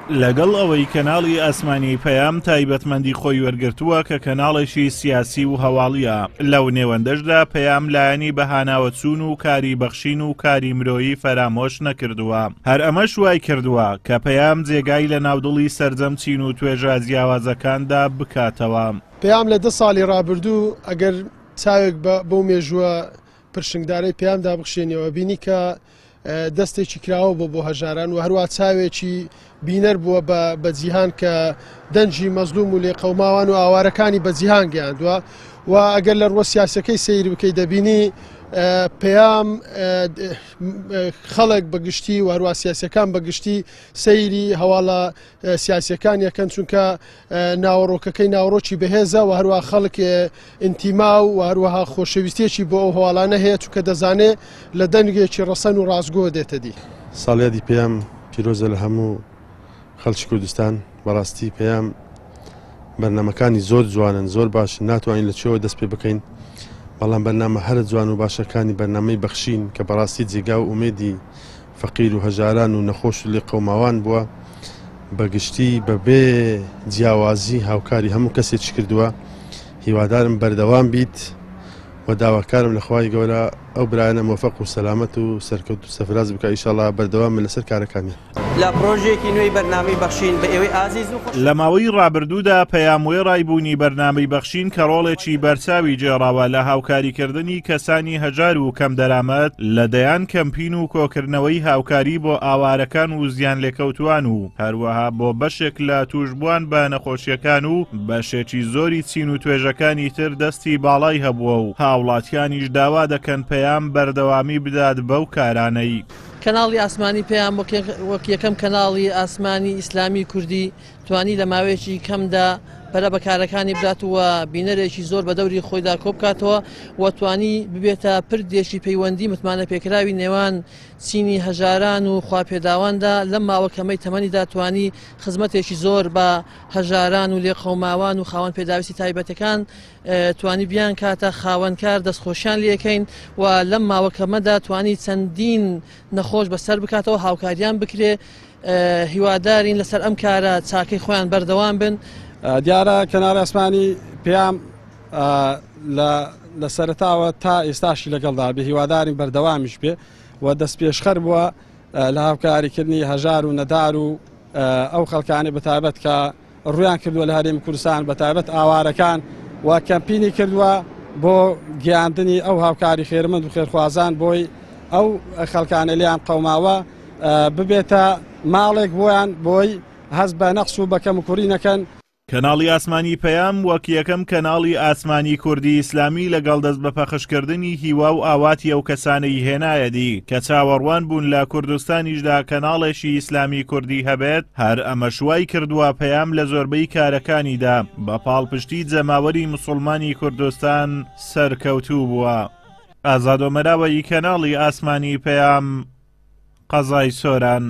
لەگەڵ ئەوەی کەناڵی ئاسمانی پەیام تایبەتمەندی خۆی وەرگرتووە کە کەناڵێکی سیاسی و هەواڵییە، لەو نێوەندەشدا پەیام لایەنی بەهاناوەچوون و کاری بەخشین و کاری مرۆیی فەرامۆش نەکردووە. هەر ئەمەش وای کردووە کە پەیام جێگای لە ناودڵی سەرجەم چین و توێژە جیاوازەکاندا بکاتەوە. پەیام لە دە ساڵی ڕابردوو ئەگەر چاوێک بە بەو مێژووە پرشنگدارەی پەیامدا بخشێنیەوە بینی کە دەستێکی کراوە بۆ بۆ هەژاران و هەروە چاوێکی بینەر بووە بە بە جیهان کە دەنگی مەزلوم و لێقەوماوان و ئاوارەکانی بە جیهان گەیاندووە و ئەگەر لە ڕووە سیاسەکەی سەیر بکەی دەبینی پەیام خەڵک بە گشتی و هەروە سیاسەکان بە گشتی سەیری هەواڵە سیاسەکان یەکەن چونکە ناوەڕۆکەکەی ناوەڕۆکی بەهێزە و هەروە خەڵک ئینتیما و هەروەها خۆشەویستیەکی بۆ ئەو هەواڵانە هەیە چونکە دەزانێ لە دەنگێکی ڕەسەن و ڕاستگۆ دێتە دی. ساڵیادی پەیام پیرۆزە لە هەموو خەڵکی کوردستان بەڕاستی پەیام بەرنامەکانی زۆر جوانن زۆر باشن ناتوانین لە کوێوە دەست پێ بکەین بەڵام بەرنامە هەرە جوان و باشەکانی بەرنامەی بەخشین کە بەڕاستی جێگا و ئومێدی فەقیر و هەژاران و نەخۆش و لێقەوماوان بووە، بە گشتی بە بێ جیاوازی هاوکاری هەموو کەسێکی کردووە، هیوادارم بەردەوام بیت و داواکارم لە خوای گەورە ئەو برایانە مۆفەق و سەلامەت و سەرکەوتوو سەفراز بکا ئیشەڵا بەردەوام بن لەسەر کارەکانیان. لە پرۆژەیەکی نوێی بەرنامەی بەخشین بە ئێوەی ئازیز و خۆش. لە ماوەی ڕابردوودا پەیام وێڕای بوونی بەرنامەی بەخشین کە ڕۆڵێکی بەرچاوی گێڕاوە لە هاوکاریکردنی کەسانی هەژار و کەمدەرامەت لە دەیان کەمپین و کۆکردنەوەی هاوکاری بۆ ئاوارەکان و زیانلێکەوتووان و هەروەها بۆ بەشێک لە تووشبووان بە نەخۆشیەکان و بەشێکی زۆری چین و توێژەکانی تر دەستی باڵای هەبووە و هاوڵاتیانیش داوا دەکەن پەیام بەردەوامی بدات بەو کارانەی. کەناڵی ئاسمانی پەیام وەک یەکەم کەناڵی ئاسمانی ئیسلامی کوردی توانی لە ماوەیەکی کەمدا پەرە بە کارەکانی بدات و بینەرێکی زۆر بە دەوری خۆیدا کۆبکاتەوە و توانی ببێتە پردێکی پەیوەندی متمانەپێکراوی نێوان چینی هەژاران و خواپێداواندا لەم ماوە کەمەی تەمەنیدا توانی خزمەتێکی زۆر بە هەژاران و لێقەوماوان و خاوەن پێداویستی تایبەتەکان توانی بیانکاتە خاوەن کار دەستخۆشیان لێکەین و لەم ماوە کەمەدا توانی چەندین نەخۆش بەسەر بکاتەوە هاوکاریان بکرێ هیوادارین لەسەر ئەم کارە چاکەی خۆیان بەردەوام بن. دیارە کەنار ئاسمانی پەیام لە سەرەتاوە تا ئێستاشی لەگەڵدا بێ هیوادارین بەردەوامیش بێ و دەستپێشخەر بووە لە هاوکاریکردنی هەژار و نەدار و ئەو خەڵکانی بەتایبەت کە ڕوویان کردووە لە هەرێمی کوردستان بەتایبەت ئاوارەکان و کەمپینی کردووە بۆ گەیاندنی ئەو هاوکاری خێرمەند و خێرخوازان بۆی ئەو خەڵکانە لیان قەوماوە ببێتە ماڵێک بۆیان بۆی هەست بە نەقس و بە کەموکوڕی نەکەن. کەناڵی ئاسمانی پەیام وەک یەکەم کەناڵی ئاسمانی کوردی ئیسلامی لەگەڵ دەست بە پەخشکردنی هیوا و ئاواتی ئەو کەسانەی هێنایەدی کە چاوەڕوان بوون لە کوردستانیشدا کەناڵێکی ئیسلامی کوردی هەبێت، هەر ئەمەش وای کردووە پەیام لە زۆربەی کارەکانیدا بە پاڵپشتی جەماوەری مسوڵمانی کوردستان سەرکەوتوو بووە. ئازاد ئۆمەراوەیی کەناڵی ئاسمانی پەیام، قەزای سۆران.